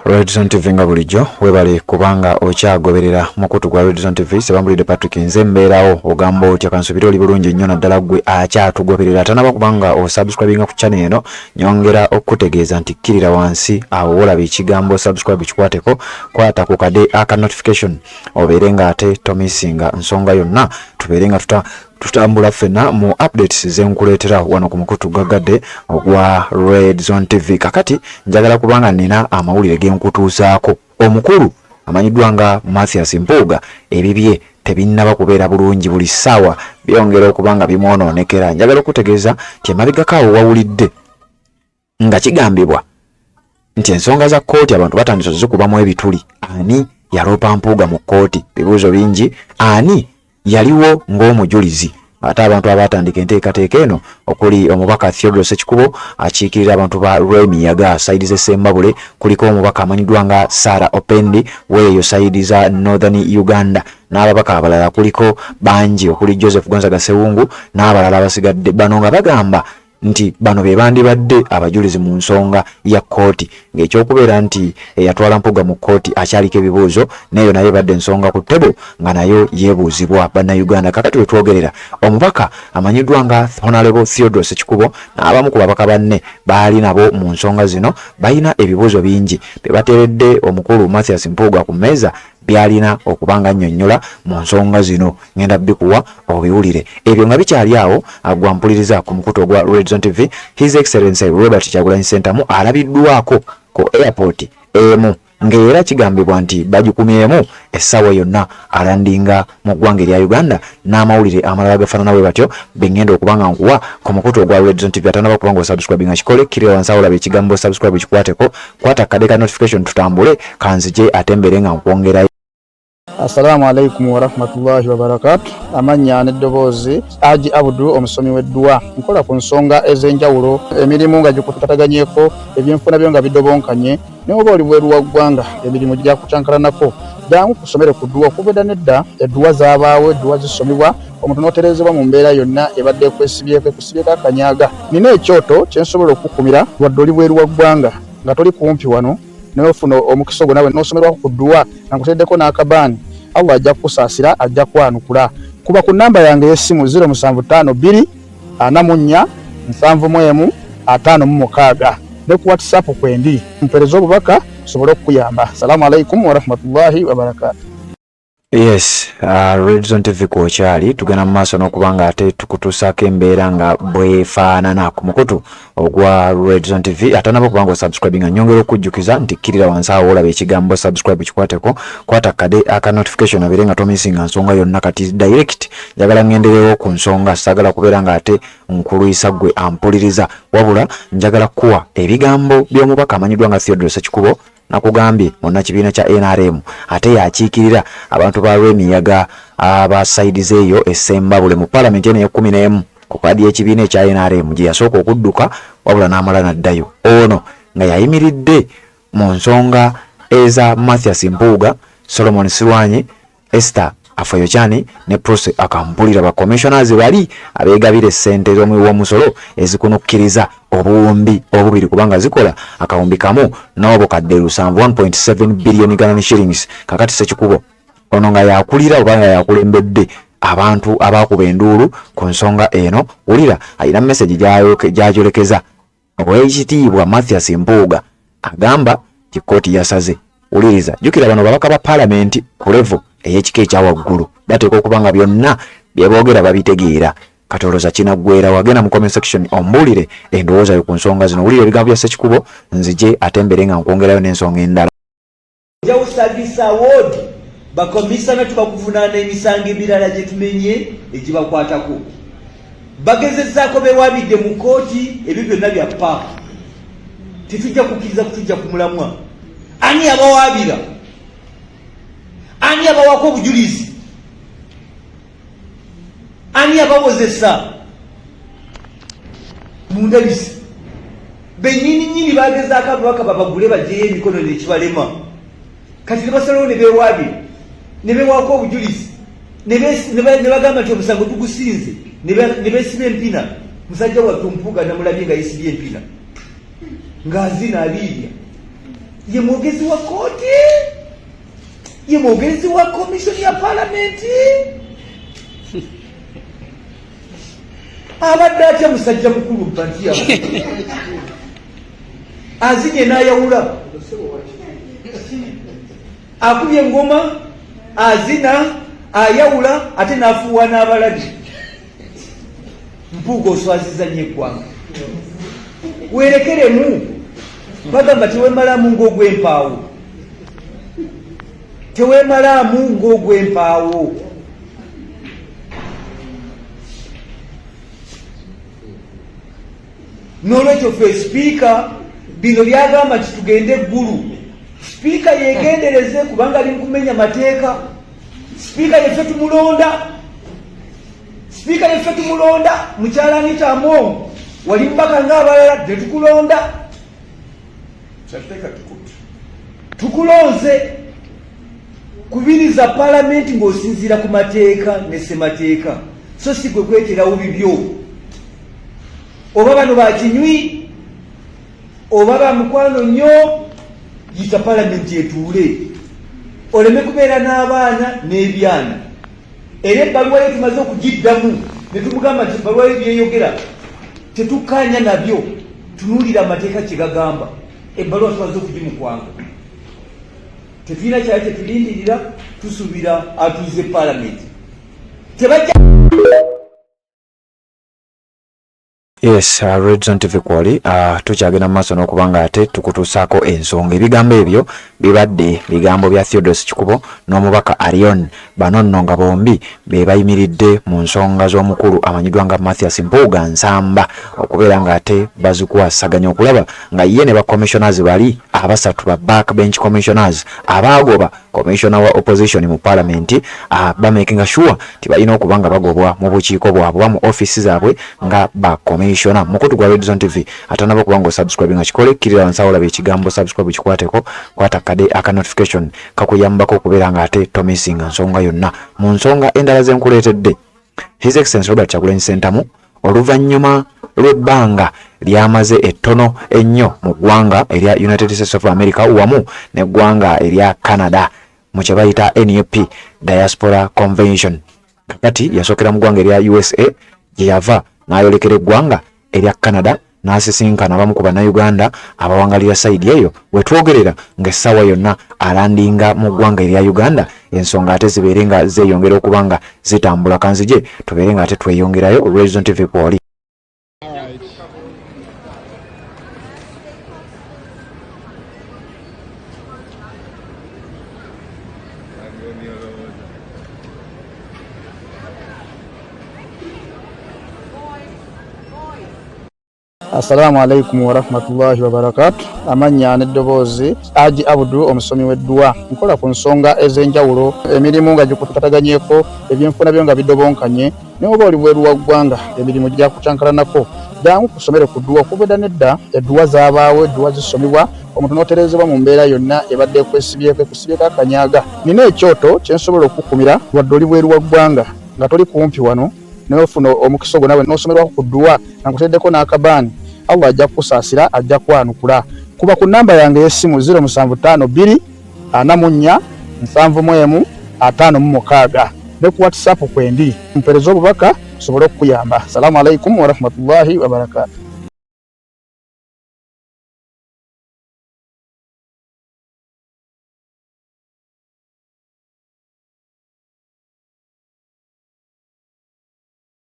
Red Zone TV, nga bulijjo webale kubanga okyagoberera mukutu gwa Red Zone TV. Sebambulidde Patrick, nze mbeerawo. Ogamba otya? Kansubire oli bulungi nnyo, naddala ggwe akyatugoberera tanaba kubanga osubscribinga ku channel eno. Nyongera okukutegeeza nti kkirira wansi awo wolaba ekigambo subscribe, kikwateko, kwata ku kade aka notification, obeere nga ate tomisinga nsonga yonna, tubeere nga tutambula ffenna mu updates zenkuleetera wano ku mukutu gwagadde ogwa Red Zone TV. Kakati njagala kubanga nina amawulire genkutuusaako. Omukulu amanyiddwa nga Mathias Mpuuga, ebibye tebinnaba kubeera bulungi, buli ssaawa byongera okuba nga bimwonoonekera. Njagala okutegeeza nti emabegako awo wawulidde nga kigambibwa nti ensonga za kkooti abantu batandise ozikubamu ebituli. Ani yaloopa Mpuuga mu kkooti? Bibuuzo bingi. Ani yaliwo ng'omujulizi? Ate abantu abatandika enteekateeka eno okuli omubaka Theodore Sekikubo akiikirira abantu ba Lwemiyaga, side z'e Sembabule, kuliko omubaka amanyiddwa nga Sarah Opendi weeyo side za Northern Uganda, n'ababaka abalala kuliko bangi okuli Joseph Gonzaga Sewungu n'abalala abasigadde. Bano nga bagamba nti bano be bandibadde abajulizi mu nsonga ya kkooti, ng'ekyokubeera nti eyatwala Mpuuga mu kkooti akyaliko ebibuuzo, n'eyo nayo ebadde ensonga ku ttebo nga nayo yeebuuzibwa Bannayuganda. Kakati we twogerera, omubaka amanyiddwa nga Honorable Theodore Sekikubo n'abamu ku babaka banne baali nabo mu nsonga zino balina ebibuuzo bingi bye bateeredde omukulu Mathias Mpuuga ku mmeeza, byalina okuba nga nnyonnyola mu nsonga zino. Ngenda bikuwa obiwulire. Ebyo nga bikyali awo, agwa mpuliriza ku mukutu ogwa Red Zone TV, His Excellency Robert Kyagulanyi Ssentamu alabiddwako ku airport emu, ng'era kigambibwa nti bagikumyemu, essaawa yonna alandinga mu ggwanga erya Uganda, n'amawulire amalala gafaanana bwe batyo bengenda okuba nga nkuwa ku mukutu ogwa Red Zone TV. Atanaba kuba nga osubscribinga, kikole. Kkirira wansi awo olaba ekigambo subscribe, kikwateko, kwata akade ka notification, tutambule. Kanzije ate mbeere nga nkwongerayo. Assalamu alaikum warahmatullahi wabarakatu. Amannya n'eddoboozi, Aji Abudu, omusomi w'edduwa. Nkola ku nsonga ez'enjawulo, emirimu nga gikutataganyeko, ebyenfuna byo nga bidobonkanye, naye oba oli bweru wa ggwanga, emirimu gyakucankalanako, jangu kusomere ku dduwa. Okuva edda nedda edduwa zaabaawo, edduwa zisomibwa omuntu n'otereezebwa mu mbeera yonna ebadde ekwesibyeko, ekusibyeko akanyaga. Nina ekyoto kye nsobola okukumira wadde oli bweru wa ggwanga, nga toli kumpi wano, naye ofuna omukisa ogwo nawe n'osomerwako ku dduwa nga nkuteddeko n'akabaani. Allah ajja kukusaasira, ajja kwanukula. Kuba ku namba yange ey'essimu 0752 44 71 56, ne ku WhatsApp kwendi, mpeereza obubaka nsobole okukuyamba. Salaamu alaikum warahmatullahi wabarakatu. Yes, Red Zone TV kwokyali, tugenda mu maaso n'okuba nga ate tukutuusaako embeera nga bwefaanana ku mukutu ogwa Red Zone TV. Atanaba okuba nga osubscribinga, nyongera okujjukiza nti kkirira wansi awo olaba ekigambo subscribe, kikwateko, kwata kade aka notification, obeere nga tomisinga nsonga yonna. Kati direct njagala ngenderewo ku nsonga, saagala kubeera nga ate nkulwisa ggwe ampuliriza, wabula njagala kuwa ebigambo by'omubaka amanyiddwa nga Theodore Sekikubo, nakugambye munnakibiina kya NRM, ate yakiikirira abantu ba Lwemiyaga aba side z'eyo e Ssembabule mu paalamenti eno ey'e11 ku kaadi y'ekibiina ekya NRM gye yasooka okudduka, wabula n'amala n'addayo. Ono nga yayimiridde mu nsonga eza Mathias Mpuuga, Solomon Silwanyi, Esther Afoyokyani ne Prossy Akampulira, ba commissioners bali abeegabira essente z'omuwi w'omusolo ezikunukkiriza 2000, kubanga zikola 1,700,000, 1.7 billion Ugandan shillings. Kakati Sekikubo ono nga yakulira oba nga yakulembedde abantu abakuba enduulu ku nsonga eno, wulira alina message gy'ayolekeza Oweekitiibwa Mathias Mpuuga, agamba nti kkooti yasaze. Wuliriza, jjukira bano babaka ba paalamenti ku level ey'ekika ekya waggulu, bateekwa okuba nga byonna bye boogera babitegeera. Kati olowooza kinaggwera? Wagenda mu comment section ombuulire endowooza yo ku nsonga zino. Wulira ebigambo bya Sekikubo, nzije ate mbere nga nkwongerayo n'ensonga endala. Jawo service award, bakomisana tubakuvunaana emisango emirala gye tumenye egibakwatako. Bagezezaako, bewabidde mu kooti, ebyo byonna bya paaka. Tetujja kukkiriza kutujja ku mulamwa. Ani abawaabira? Ani abawako obujulizi? Ani abawozesa? Mundabisi benyini nyini bagezaako ababaka babagule bajeyo emikono nekibalema. Kati nebasalawo nebewaabira, nebewaako obujulizi, ne bagamba nti omusango tugusinze, ne beesiba empina. Musajja wattu Mpuuga namulabye nga yesibye empina ng'azina abiirya. Ye mwogezi wa kooti, ye mwogezi wa komishoni ya palamenti. Abadde atya musajja mukulu mpatiya azinye n'ayawula, akubye engoma, azina, ayawula, ate n'afuuwa n'abalabi. Mpuuga oswaziza nnyo eggwanga, werekeremu. Bagamba tewemalaamu ng'ogw'empaawo, tewemalaamu ng'ogw'empaawo. N'olwekyo fe sipiika bino byagamba nti tugende eggulu, sipiika yegendereze kubanga ali mukumenya mateeka. Sipiika yeffe tumulonda, sipiika yeffe tumulonda. Mukyala Anita Among, wali mubaka ng'abalala, tetukulonda, tukulonze kubiriza palamenti ng'osinziira ku mateeka ne ssemateeka, so si gwe kweterawo bibyo. Oba bano bakinywi oba ba mukwano nnyo, yita palamenti etuule, oleme kubeera n'abaana n'ebyana. Era ebbaluwa ye tumaze okugiddamu ne tumugamba nti ebbaluwa ye byeyogera tetukkaanya nabyo, tunuulira amateeka kye gagamba. Ebbaluwa tumaze okugimukwanga, tetulina kyali kyetulindirira, tusuubira atuuze palamenti tebajja. Yes, Red Zone TV kwoli tukyagenda mu maaso n'okuba nga ate tukutuusaako ensonga. Ebigambo ebyo bibadde bigambo bya Theodos Kikubo n'omubaka Arion. Bano nno nga bombi be bayimiridde mu nsonga z'omukulu amanyiddwa nga Mathias Mpuuga Nsamba okubeera nga ate bazikwasaganya okulaba nga ye ne ba commissioners bali abasatu ba back bench commissioners abaagoba commissioner wa opposition mu parliament, bamakinga sure nti balina okuba nga bagobwa mu bukiiko bwabwe oba mu office zaabwe nga ba commissioner. Mukutu gwa Red Zone TV, atanaba okuba nga osubscribe nga kikole, kkirira wansi awo olaba ekigambo subscribe, kikwateko, kwata kade aka notification kakuyambako okubeera nga ate tomisinga nsonga yonna. Mu nsonga endala zenkuleetedde, His Excellency Robert Kyagulanyi Ssentamu oluvannyuma lw'ebbanga lyamaze ettono ennyo mu ggwanga erya United States of America wamu n'eggwanga erya Canada mu kye bayita NUP Diaspora Convention, kakati yasookera mu ggwanga erya USA gye yava n'ayolekera eggwanga erya Canada n'asisinkana abamu ku Bannayuganda abawangalira sayidi eyo. Wetwogerera ng'essaawa yonna alandinga mu ggwanga erya Uganda, ensonga ate zibeere nga zeeyongera okuba nga zitambula. Kanzije tubeere nga ate tweyongerayo. Horizon TV kwoli. Assalamu alaikum warahmatullahi wabarakatu. Amannya n'eddoboozi Aji Abudu, omusomi w'edduwa. Nkola ku nsonga ez'enjawulo, emirimu nga gikutataganyeko, ebyenfuna byo nga bidobonkanye, naye oba oli bweru wa ggwanga emirimu gyakucankalanako, jangu kusomere ku dduwa. Okuva edda n'edda edduwa zaabaawo, edduwa zisomibwa omuntu n'otereezebwa mu mbeera yonna ebadde ekwesibyeko, ekusibyeko akanyaga. Nina ekyoto kye nsobola okukukumira wadde oli bweru wa ggwanga nga toli kumpi wano, naye ofuna omukisa ogwo nawe n'osomerwako ku dduwa nga nkuteereddeko n'akabaani. Allah ajja kukusaasira, ajja kwanukula. Kuba ku nnamba yange ey'essimu 0752 44 71 56 ne ku WhatsApp kwendi, mpeereze obubaka nsobole okukuyamba. Assalamu alaikum warahmatullahi wabarakatuh.